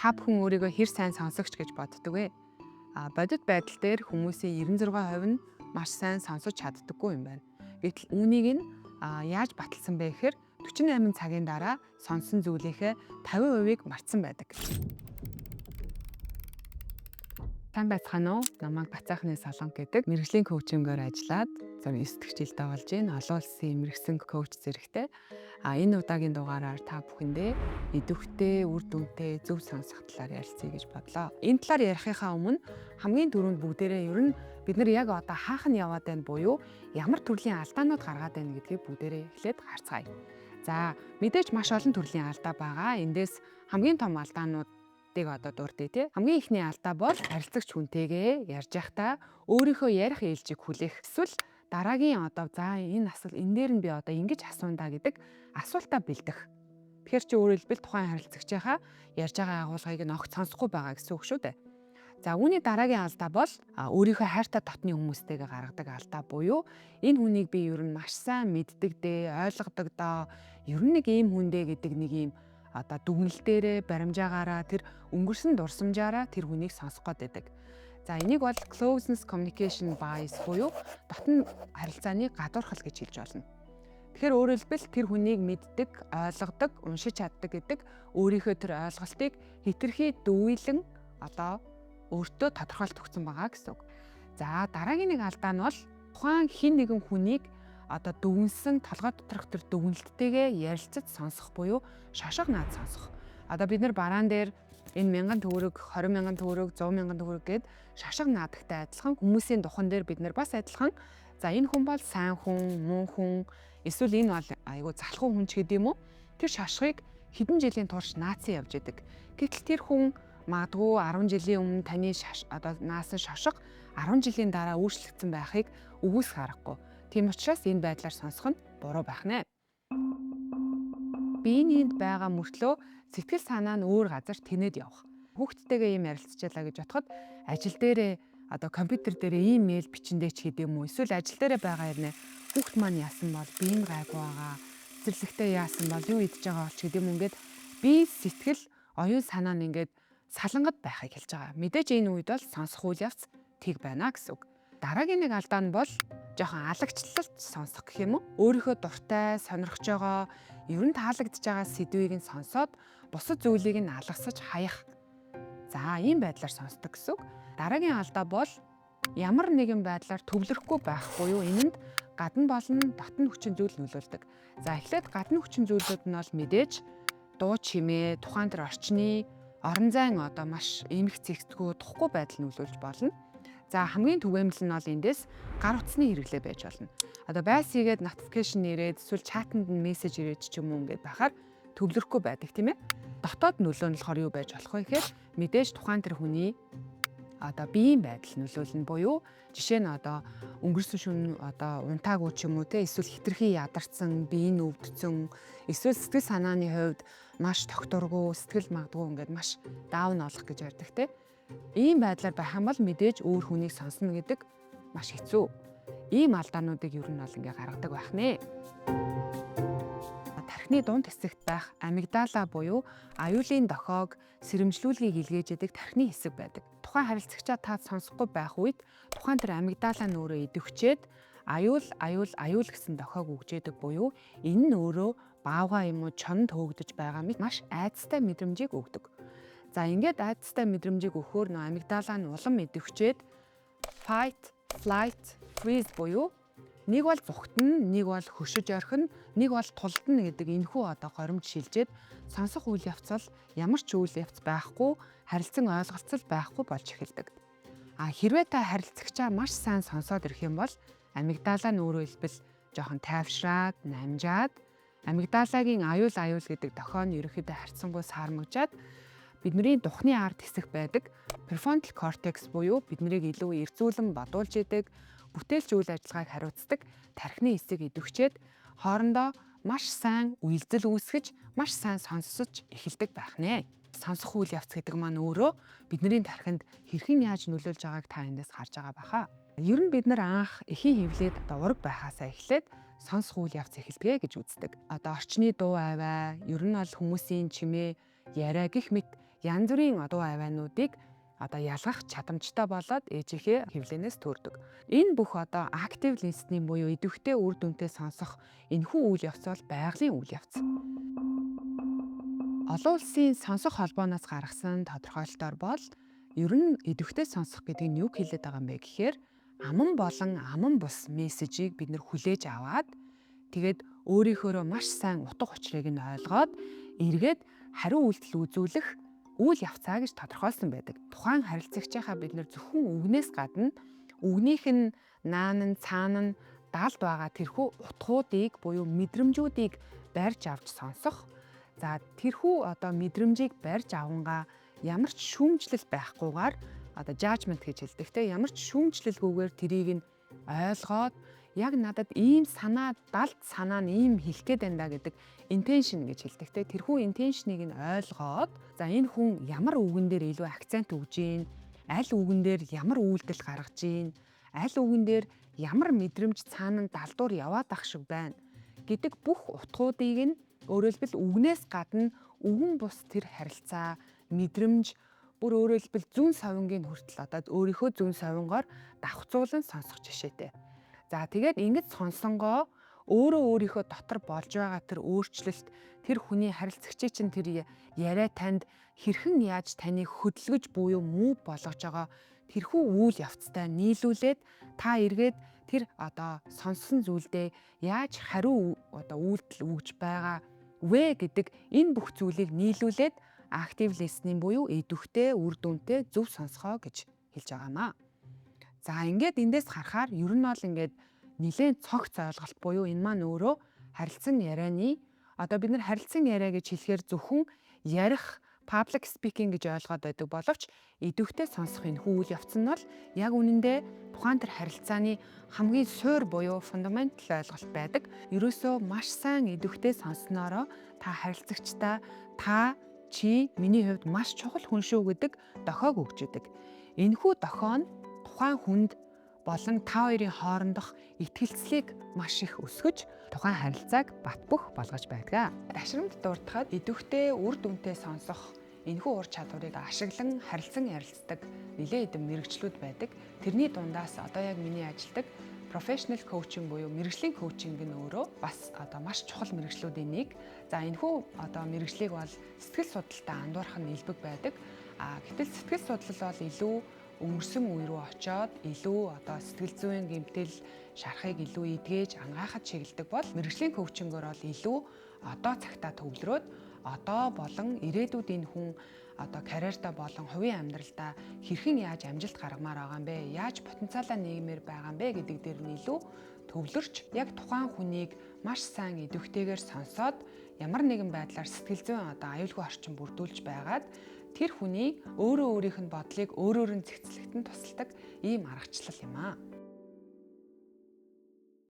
Та бүхэн өөрийгөө хэр сайн сонсогч гэж боддог вэ? Бодит байдал дээр хүмүүсийн 96% нь маш сайн сонсож чаддаггүй юм байна. Гэтэл үүнийг нь яаж баталсан бэ гэхээр 48 цагийн дараа сонсон зүйлийнхээ 50%-ийг мартсан байдаг. Сайн байцгаана уу? Намайг Бацаахны Солонг гэдэг мэргэжлийн коучингээр ажиллаад 9 дэх жилдээ болж байна. Олон улсын мэргэсэн коуч зэрэгтэй. Энэ удаагийн дугаараар та бүхэндээ идэвхтэй, үр дүнтэй зөв сонсох талаар ярилцъя гэж бодлоо. Энэ талаар ярихынхаа өмнө хамгийн түрүүнд бүгдээрээ ер нь бид нар яг одоо хаах нь яваад байна буюу ямар төрлийн алдаанууд гаргаад байна гэдгийг бүгдээрээ эхлээд харцгаая. За, мэдээж маш олон төрлийн алдаа байгаа. Эндээс хамгийн том алдаанууд одоо дурдъя тий. Хамгийн эхний алдаа бол харилцагч хүнтэйгээ ярьж байхдаа өөрийнхөө ярих ээлжийг хүлээх. Эсвэл дараагийн одоо за энэ асуулт энэ дээр нь би одоо ингэж асуунаа гэдэг асуултаа бэлдэх. Тэгэхээр чи өөрөөр хэлбэл тухайн харилцагчийнхаа ярьж байгаа агуулгыг нь огт сонсохгүй байгаа гэсэн үг шүү дээ. За, үүний дараагийн алдаа бол өөрийнхөө хайртай дотны хүмүүстэйгээ гаргадаг алдаа буюу энэ хүнийг би ер нь маш сайн мэддэг дээ, ойлгодог доо, ер нь нэг ийм хүн дээ гэдэг нэг ийм одоо дүгнэл дээрээ баримжаагаараа тэр өнгөрсөн дурсамжаараа тэр хүнийг сонсох гээд байдаг. За, энийг бол closeness communication bias буюу дотн харилцааны гадуурхал гэж хэлж болно. Тэгэхээр өөрөөр хэлбэл тэр хүнийг мэддэг, ойлгодог, уншиж чаддаг гэдэг өөрийнхөө тэр ойлголтыг хэтэрхий дүүйлэн одоо өөртөө тодорхойлт өгсөн байгаа гэсэн үг. За, дараагийн нэг алдаа нь бол тухайн хэн нэгэн хүнийг одоо дүгнсэн толгой доторх тэр дүгнэлттэйгээ ярилцаж сонсох буюу шошго наад сонсох. Одоо бид нар бараан дээр энэ 1000 төгрөг, 20,000 төгрөг, 100,000 төгрөг гээд шошго наадагтай адилхан хүмүүсийн духан дээр бид нар бас адилхан за энэ хүн бол сайн хүн, муу хүн, эсвэл энэ бол айгүй залхуу хүн ч гэдэм үү. Тэр шошгыг хэдэн жилийн турш наацсан явж идэг. Гэтэл тэр хүн магадгүй 10 жилийн өмнө таны одоо наасан шошго 10 жилийн дараа өөрчлөгдсөн байхыг үгүйсэх аргагүй. Тийм учраас энэ байдлаар сонсох нь буруу байх нэ. Биеийн энд байгаа мөртлөө сэтгэл санаа нь өөр газар тэнэд явах. Хүүхдтэйгээ ийм ярилцчихлаа гэж бодоход ажил дээрээ одоо компьютер дээрээ ийм мэйл бичиндээ ч гэдэм үү. Эсвэл ажил дээрээ байгаа юм нэ. Хүүхд маань яасан бол би энэ гайгүй байгаа. Цэцэрлэгтээ яасан бол юу идэж байгаа бол ч гэдэм үү ингээд би сэтгэл оюун санаа нь ингээд салангад байхыг хэлж байгаа. Мэдээж энэ үед бол сонсох үйл явц тэг байна гэсэн үг. Дараагийн нэг алдаа нь бол жоохон алагчлалт сонсох гэх юм уу? Өөрийнхөө дуртай, сонирхож байгаа, ер нь таалагдж байгаа сэдвийг нь сонсоод бусад зүйлийг нь алгасаж хаях. За, ийм байдлаар сонсдог гэсэн үг. Дараагийн алдаа бол ямар нэгэн байдлаар төвлөрөхгүй байх буюу энэнд гадна болон дотн хүчин зүйл нөлөөлдөг. За, эхлээд гадна хүчин зүйлүүд нь бол мэдээж дуу чимээ, тухайн тэр орчны орон зайн одоо маш эмх зэгцгүй, тухгүй байдал нөлөөлж болно. За, хамгийн түгээмэл нь бол эндээс гар утасны хэрэглээ байж болно. Одоо байс хийгээд notification ирээд эсвэл чатанд нь мессеж ирээд ч юм уу ингээд байхаар төвлөрөхгүй байдаг тийм ээ. Дотоод нөлөө нь болохоор юу байж болох вэ гэхээр мэдээж тухайн тэр хүний одоо биеийн байдал нөлөөлнө буюу жишээ нь одоо өнгөрсөн шөнө одоо унтаагүй ч юм уу те, эсвэл хэтэрхий ядарсан, бие нь өвдсөн, эсвэл сэтгэл санааны хувьд маш тогтворгүй, сэтгэл магадгүй ингээд маш даун олох гэж ярьдаг те. Ийм байдлаар байх юм бол мэдээж өөр хүнийг сонсно гэдэг маш хэцүү. Ийм алдаануудыг ер нь бол ингээ гаргадаг байх нэ. Тархины дунд хэсэгт байх амигдала буюу аюулын дохиог сэрэмжлүүлгийг илгээж идэг тархины хэсэг байдаг. Тухайн харилцагчаа та сонсохгүй байх үед тухайн тэр амигдала нь өөрөө идэвхжээд аюул, аюул, аюул гэсэн дохиог өгж идэг буюу энэ нь өөрөө баавгай юм уу чонд хөөгдөж байгаа мэт маш айдастай мэдрэмжийг өгдөг. За, ингээд айдастай мэдрэмжийг өгөхөөр нөө амигдала нь улам идэвхжээд fight, flight, freeze буюу нэг бол зүхтэн, нэг бол хөшөж орхино, нэг бол тулдна гэдэг энэхүү одоо горимд шилжээд сонсох үйл явц бол ямар ч үйл явц байхгүй, харилцан ойлголцол байхгүй болж эхэлдэг. А хэрвээ та харилцагчаа маш сайн сонсоод ирэх юм бол амигдала нь өөрөөр хэлбэл жоохон тайвшраад, намжаад амигдалагийн аюул аюул гэдэг дохио нь ерөнхийдөө харьцангуй саармагжаад бидний духны ард хэсэг байдаг prefrontal cortex буюу биднийг илүү эрзүүлэн бодуулж идэг, бүтээлч үйл ажиллагааг хариуцдаг тархины хэсэг идэвхжээд хоорондоо маш сайн уялдал үүсгэж, маш сайн сонсож эхэлдэг байх нэ. Сонсох үйл явц гэдэг маань өөрөө бидний тархинд хэрхэн яаж нөлөөлж байгааг та эндээс харж байгаа баха. Ер нь бид нар анх эхийн хэвлээд одоо ураг байхаасаа эхлээд сонсох үйл явц эхэлдэг гэж үздэг. Одоо орчны дуу аваа, ер нь бол хүмүүсийн чимээ, яриа гэх мэт янз бүрийн дуу авиануудыг одоо ялгах чадамжтай болоод ээжийнхээ хэвлэнээс төрдөг. Энэ бүх одоо active listening буюу идэвхтэй үр дүнтэй сонсох энэхүү үйл явц бол байгалийн үйл явц. Олон улсын сонсох холбооноос гаргасан тодорхойлолтоор бол ер нь идэвхтэй сонсох гэдэг нь юу хэлээд байгаа юм бэ гэхээр аман болон аман бус мессежийг бид нар хүлээж аваад, тэгээд өөрийнхөөрөө маш сайн утга учирыг нь ойлгоод, эргээд хариу үйлдэл үзүүлэх үйл явцаа гэж тодорхойлсон байдаг. Тухайн харилцагчийнхаа бид нар зөвхөн үгнээс гадна үгнийх нь наан нь цаана нь далд байгаа тэрхүү утгуудыг буюу мэдрэмжүүдийг барьж авч сонсох. За, тэрхүү одоо мэдрэмжийг барьж авангаа ямар ч шүүмжлэл байхгүйгээр, одоо judgment гэж хэлдэг те, ямар ч шүүмжлэлгүйгээр тэрийг нь ойлгоод, яг надад ийм санаа, далд санаа нь ийм хэлэх гээд байна да гэдэг intention гэж хэлдэг те, тэрхүү intention-ыг нь ойлгоод, за, энэ хүн ямар үгэн дээр илүү акцент өгж гин, аль үгэн дээр ямар үйлдэл гаргаж гин, аль үгэн дээр ямар мэдрэмж цаана нь далдуур яваад ах шиг байна гэдэг бүх утгуудыг нь, өөрөөр хэлбэл, үгнээс гадна үгэн бус тэр харилцаа, мэдрэмж, бүр өөрөөр хэлбэл, зүүн совингийн хүртэл одоо өөрийнхөө зүүн совингоор давхцуулан сонсох жишээтэй. За, тэгээд ингэж сонсонгоо өөрөө өөрийнхөө дотор болж байгаа тэр өөрчлөлт, тэр хүний харилцагчийн чинь тэр яриа танд хэрхэн яаж таныг хөдөлгөж буюу move болгож байгаа тэрхүү үйл явцтай нийлүүлээд, та эргээд тэр одоо сонссон зүйлдээ яаж хариу одоо үйлдэл өгж байгаа вэ гэдэг энэ бүх зүйлийг нийлүүлээд active listening буюу идэвхтэй, үр дүнтэй зөв сонсгоо гэж хэлж байгаа юм аа. За, ингээд эндээс харахаар ер нь бол ингээд нэлээд цогц ойлголт буюу энэ маань өөрөө харилцан ярианы, одоо бид нар харилцан яриа гэж хэлэхээр зөвхөн ярих, public speaking гэж ойлгоод байдаг боловч идэвхтэй сонсох энэ үйл явц нь бол яг үнэндээ тухайн тэр харилцааны хамгийн суурь буюу fundamental ойлголт байдаг. Ерөөсөө маш сайн идэвхтэй сонсноороо та харилцагчдаа та чи миний хувьд маш чухал хүн шүү гэдэг дохиог өгч идэг. Энэхүү дохио нь тухайн хүнд болон та хоёрын хоорондох итгэлцлийг маш их өсгөж, тухайн харилцааг бат бөх болгож байдаг. Ташрамд дурдахад идэвхтэй, үр дүнтэй сонсох энэхүү ур чадварыг ашиглан харилцан ярилцдаг нэлээд хэдэн мэргэжлүүд байдаг. Тэрний дундаас одоо яг миний ажилладаг professional coaching буюу мэргэжлийн коучинг нь өөрөө бас одоо маш чухал мэргэжлүүдийн нэг. За, энэхүү одоо мэргэжлийг бол сэтгэл судлалтаа андуурах нь элбэг байдаг. А гэтэл сэтгэл судлал бол илүү өнгөрсөн үе рүү очоод илүү одоо сэтгэл зүйн гэмтэл шархыг илүү эдгэж анагаахад чиглэдэг бол мэргэжлийн коучингоор бол илүү одоо цагтаа төвлөрөөд, одоо болон ирээдүйд энэ хүн одоо карьертаа болон хувийн амьдралдаа хэрхэн яаж амжилт гаргамаар байгаа юм бэ? Яаж потенциалаа нийгмээр байгаа юм бэ гэдэг дээр нь илүү төвлөрч, яг тухайн хүнийг маш сайн идэвхтэйгээр сонсоод, ямар нэгэн байдлаар сэтгэл зүйн одоо аюулгүй орчин бүрдүүлж байгаад, тэр хүний өөрөө өөрийнх нь бодлыг өөрөөр нь зэгцлэхэд нь тусалдаг ийм аргачлал юм аа.